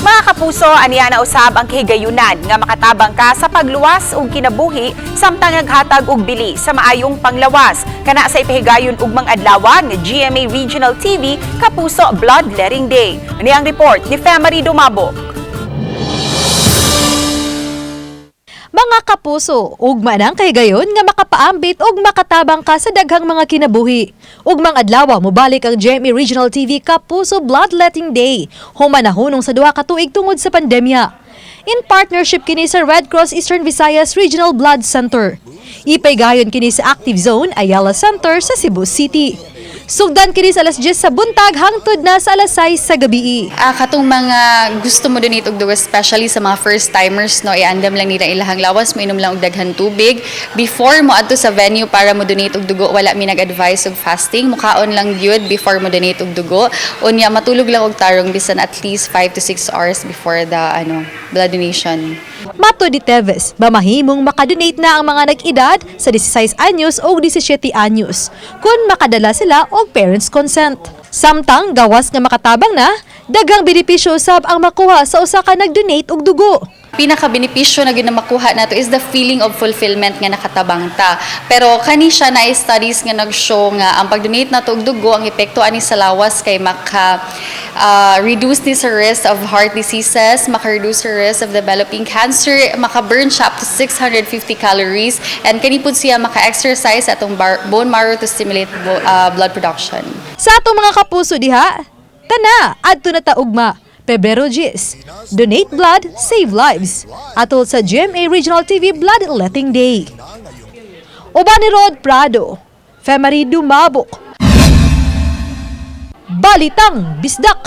Mga kapuso, aniya na usab ang kahigayunan nga makatabang ka sa pagluwas ug kinabuhi samtang naghatag og bili sa maayong panglawas. Kana sa ipahigayon ugmang adlaw nga GMA Regional TV Kapuso Bloodletting Day. Ani ang report ni Femary Dumabok. Mga kapuso, ugma nang kahigayon nga makapaambit ug makatabang ka sa daghang mga kinabuhi. Ugmang adlaw mobalik ang GMA Regional TV Kapuso Bloodletting Day. Human nahunong sa 2 ka tuig tungod sa pandemya. In partnership kini sa Red Cross Eastern Visayas Regional Blood Center. Ipaygayon kini sa Active Zone Ayala Center sa Cebu City. Sugdan kini sa alas 10 sa buntag hangtod na sa alas 6 sa gabi. Katong mga gusto mo donate og dugo, especially sa mga first timers, no, iandam lang nila ilahang lawas, moinom lang og daghan tubig before mo adto sa venue para mo donate og dugo. Wala mi nag-advise og fasting, mukaon lang gyud before mo donate og dugo. Unya matulog lang og tarong bisan at least 5 to 6 hours before the blood donation. Matud ni Teves, mamahimong makadonate na ang mga nag-edad sa 16 anyos o 17 anyos kung makadala sila og parents' consent. Samtang gawas nga makatabang na, daghang benepisyo usab ang makuha sa usa ka nag-donate og dugo. Pinaka-benepisyo na gyud na makuha nato is the feeling of fulfillment nga nakatabang ta. Pero kani siya na studies nga nag-show nga ang pag-donate nato og dugo, ang epekto ani sa lawas kay maka reduce ni sa risk of heart diseases, maka-reduce sa risk of developing cancer, maka-burn siya up to 650 calories, and kani pud siya maka-exercise atong bone marrow to stimulate blood production. Sa atong mga kapuso diha, tana, adto na ta ugma. Pebrero 10, Donate blood, save lives. Atol sa GMA Regional TV Bloodletting Day. Uban ni Rod Prado, Femary Dumabok. Balitang Bisdak.